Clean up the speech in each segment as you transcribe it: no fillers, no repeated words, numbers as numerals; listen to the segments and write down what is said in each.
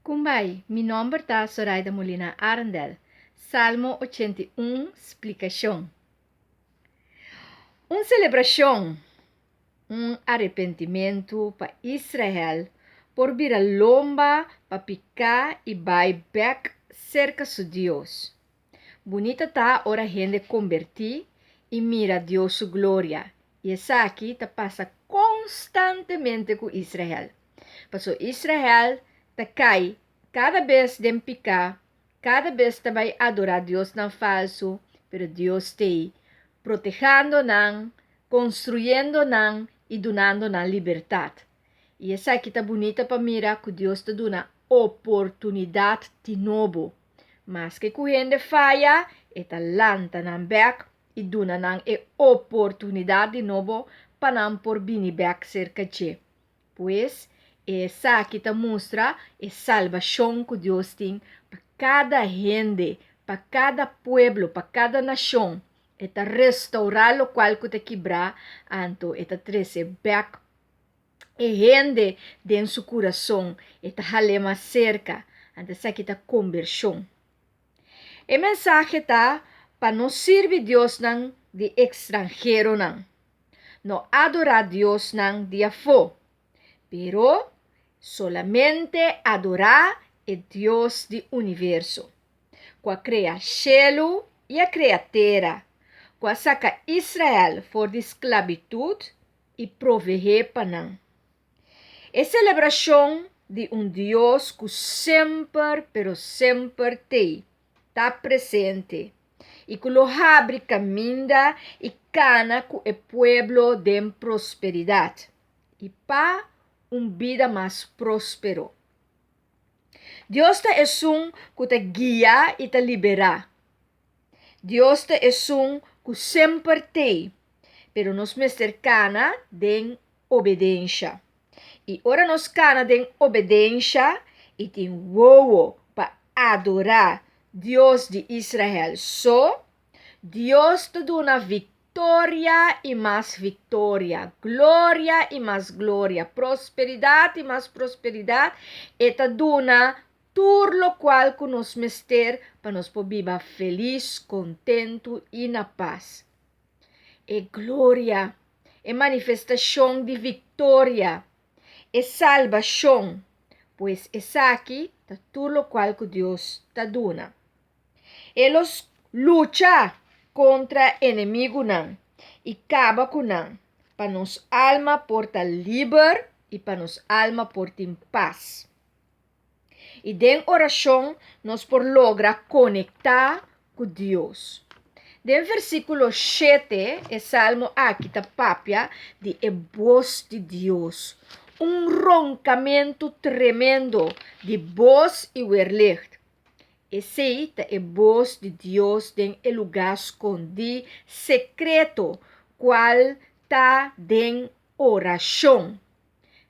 Kumbai, mi nomber ta Soraida Molina Arendel. Salmo 81, splikashon. Un selebrashon, un arepentimentu pa Israel por bira lomba pa piká i bai bèk serka su Dios. Bunita ta ora hende kombertí i mira Dios su gloria, i esaki ta pasa konstantemente ku Israel. Paso Israel ta kai kada bes den piká, kada bes ta bai adorá diosnan falsu, pero Dios t'ei protehando nan, konstruyendo nan i dunando nan libertat. I esaki ta bunita pa mira ku Dios ta duna oportunidat di nobo. Maske ku hende faya, e ta lanta nan bèk i duna nan e oportunidat di nobo pa nan por bini bèk serka dje. Pues, esaki ta mustra e salbashon ku Dios tin pa kada hende, pa kada pueblo, pa kada nashon. E ta restourá lokual ku ta kibrá, anto e ta trese bèk e hende den su kurason, e ta hal'é mas serka. Anto esaki ta kombershon. E mensahe ta pa no sirbi diosnan di ekstranheronan, no adorá diosnan di afó, pero solamente adorá e Dios di universo, ku a krea shelu i a krea tera, ku a saka Israel for di sklabitut i proveé pa nan. E selebrashon di un Dios ku semper pero semper t'ei, ta presente, i ku lo habri kaminda i kana ku e pueblo den prosperidat i pa un bida mas próspero. Dios ta esun ku ta guia i ta liberá. Dios ta esun ku semper t'ei, pero nos mester kana den obedensha. I ora nos kana den obedensha i tin wowo pa adorá Dios di Israel so, Dios ta duna viktoria i mas viktoria, gloria i mas gloria, prosperidat i mas prosperidat, e ta duna tur lokual ku nos mester pa nos por biba felis, kontentu i na pas. E gloria, e manifestashon di viktoria, e salbashon, pues esaki ta tur lokual ku Dios ta duna. E lo lucha kontra enemigunan i kaba ku nan, pa nos alma por ta liber i pa nos alma por tin pas. I den orashon nos por logra konektá ku Dios. Den versíkulo shete e salmo aki ta papia di e bos di Dios, un ronkamentu tremendo di bos i weerlicht. Esei ta e bos di Dios den e lugá skondí sekreto, kual ta den orashon.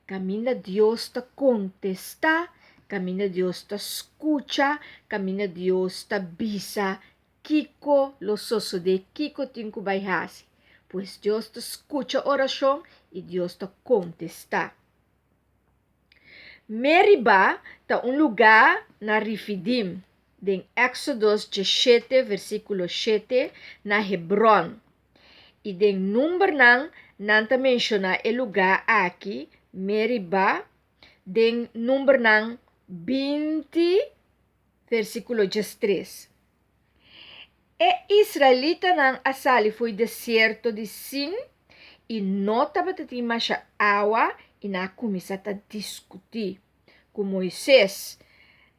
Kaminda Dios ta kontestá, kaminda Dios ta skucha, kaminda Dios ta bisa kiko lo sosodé, kiko tin ku bai hasi. Pues Dios ta skucha orashon i Dios ta kontestá. Meribá ta un lugá na Rifidim, den Éksodos 17 versíkulo 7, na Hebròn. I den Numbernan nan ta menshoná e lugá aki, Meribá, den Numbernan 20, versíkulo 13. E israelitanan a sali fo'i desierto di Sin i no tabata tin masha awa i nan a kuminsá ta diskutí ku Moises.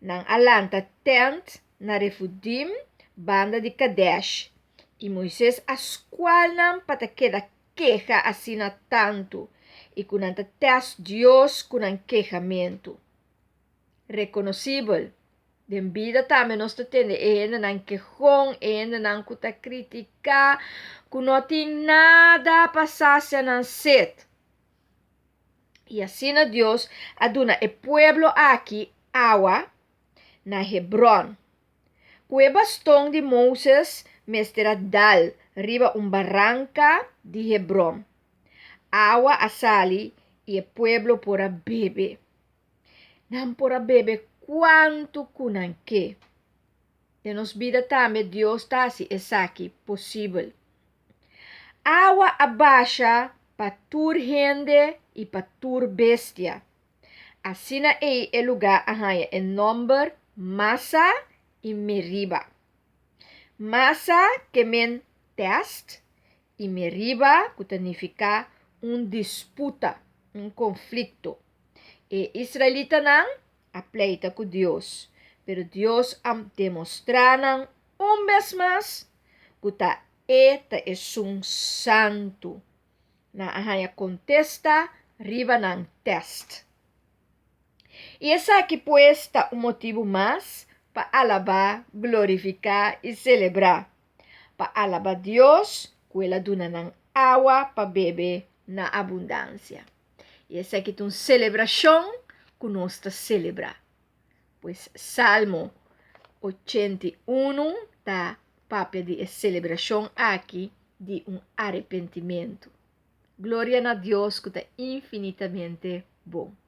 Nan a lanta tènt na Refudim banda di Kadesh, i Moises a skual nan pa ta keda keha asina tantu i ku nan ta tèst Dios ku nan kehamentu. Rekonosibel, den bida tambe nos ta tende e hendenan kehon, e hendenan ku ta kritiká, ku no tin nada pa sasia nan set. I asina Dios a duna e pueblo aki awa na Hebròn. Ku e baston di Moses mester a dal riba un baranka di Hebròn. Awa a sali i e pueblo por a bebe. Nan por a bebe kuantu ku nan ke. Den nos bida tambe Dios ta hasi esaki posibel. Awa a basha pa tur hende i pa tur bestia. Asina ei e lugá a haña e nòmber Masa i Meriba. Masa ke men tèst i Meriba ku ta nifiká un disputa, un konflikto. E israelitanan a pleita ku Dios, pero Dios a demostrá nan un bes mas ku ta e ta esun santu. Nan a haña kontesta riba nan tèst. I esaki pues ta un motibu mas pa alabá, glorifiká i selebrá. Pa alabá Dios ku el a duna nan awa pa bebe na abundansia. I esaki ta un selebrashon ku nos ta selebrá. Pues Salmo 81 ta papia di e selebrashon aki di un arepentimentu. Gloria na Dios ku ta infinitamente bon.